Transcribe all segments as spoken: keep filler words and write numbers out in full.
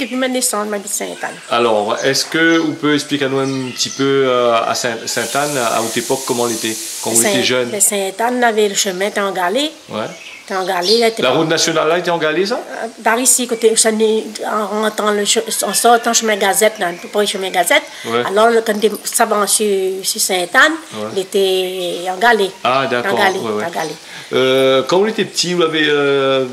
Dopi mon nésans, mi abit Sint-Ann. Alor, èske ou pé ésplik anou in ti pé, euh, a Sint-, Sint-Ann, a out épok, koman lété, kan ou lété jenn ? Bin, Sint-Ann, lavé lo shomin té an galé. Ouais. Té an galé, la, té... La rout nasional la, lété an galé, sa ? Euh, par isi, koté, sa, an rantran lo sho-, an sortan shomin Gazèt, la, pou pran shomin Gazèt. Ouais. Alor, kan té, sa va su, su Sint-Ann, ouais, lété an galé. Ah, dakor. An galé, ouais, ouais, an galé. Euh, kan ou lété pti, ou lavé, euh,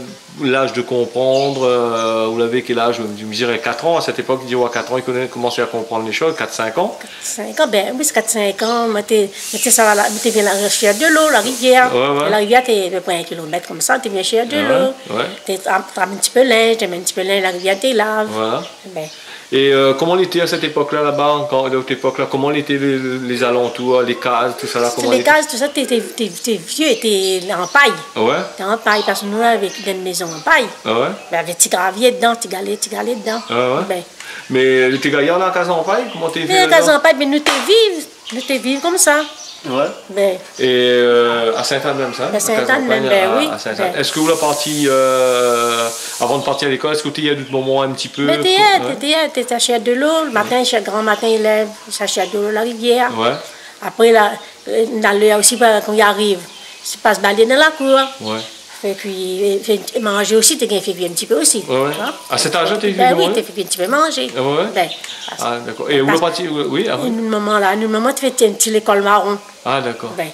laz de konprann, euh, ou lavé kèl az ? Mi diré kat an, a sèt épok, mi di, ouais, kat an, i koné, i komans a konprann lé shoz, kat, sink an. Sink an, bin oui, sé kat, sink an, moin té, moin té sava la, moin té vien la, shèrsh dolo, la rivièr. Ouais, ouais. La rivièr té apépré in kilomèt konmsa, té vien shèrsh dolo. Ouais, ouais. Té trap, trap in ti pé linz, té mèt in ti pé linz, la rivièr té lav. Voilà. Bin. É, euh, koman lété a sèt épok-la, laba, ankor, a out épok-la, koman lété lé, lé zalantour, lé kaz, tousala, koman lété ? Lé kaz, tousa, té, té, té, té vié, té an pay. Ah ouais ? Té an pay, parske nou, nou lavé in mézon an pay. Ah ouais ? Bin, avèk ti gravié dedan, ti galé, ti galé dedan. Ah ouais ? Bin. Mé lété gayar, la kaz an pay, koman té fé la ? Mé la kaz an pay, mé nou té viv, nou té viv konmsa. Ouais. Bin. É, euh, a Sint-Ann mèm sa, bin, la kaz an pay, Sint-Ann mèm, bin oui. A Sint-Ann. Bin. Èske ou la parti, euh, avan de parti a lékol, èske ou té i alé dout momon in ti pé ? Bin, té i alé, ouais, té, té i alé, té, té shèrsh dolo, lo matin, shèrsh gran matin, i lèv, sa shèrsh dolo, la rivièr. Ouais. Apré, la, euh, nalé osi, bin, kan i ariv, sé pas balé dan la kour. Ouais. Fé kui, fé manzé osi, té gingn fé kui in ti pé osi. Ouais, ouais. Hein ? A sèt az-la, té fé kui ? Bin oui, té fé kui in ti pé manzé. Ah ouais, ouais. Bin, ah, dakor. É ou la parti, oui, oui, ah oui. Nout momon la, nout momon té fé in ti lékol maron. Ah, dakor. Bin,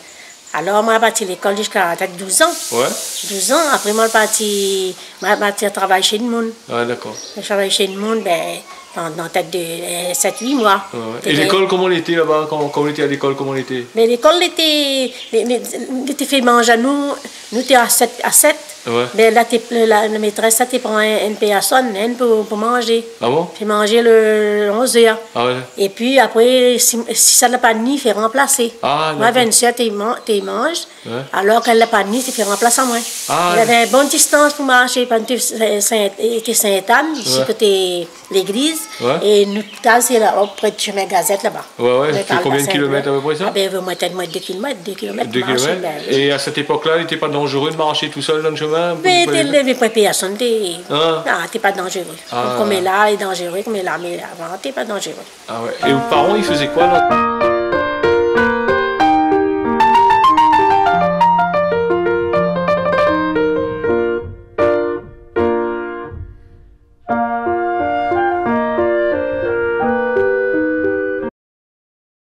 alor, moin la parti lékol ziska pétèt douz an. Ouais. Douz an, apré, moin la parti, moin la parti travay shé in moun. Ah, dakor. Moin la travay shé in moun, bin, pandan pétèt de, euh, sèt, uit moi. Ouais, ouais. É lékol, koman lété laba, kan, kan ou lété a lékol, koman lété ? Mé lékol, lété, lé, lé, lété fé manzé anou, nou té a sèt, a sèt. Ouais. Bin, la té, la, la métrès, sa té pran in, in pèrsone, inn pou, pou manzé. Ah bon ? Fé manzé le onz èr. Ah ouais. Épi apré, si, si sa la pa ni, fé ranplasé. Ah, dakor. Moin, vingt-sept, té man-, té manz. Ouais. Alor, kan la pa ni, té fé ranplas amoin. Ah. Lavé in bon distans pou marshé, parske té Sin-, Sin-, té Sint-Ann, isi, ouais, koté légliz, ouais, é nout kaz, sé la, opré de shomin Gazèt laba. Ouais, ouais, sa fé konbien de kilomèt a pé pré sa ? Ah bin, omoin, pétèt omoin dé kilomèt, dé kilomèt marshé, bin oui. Dé kilomèt. É a sèt épok-la, lété pa danzéré de marshé tousèl dan le shomin ? Mé té, lévé pwin pèrsone, té, ah, té pa danzéré. Ah. Konm la, lé danzéré, konm la, mé avan, té pa danzéré. Ah ouais. É out paran, i fé koi la ?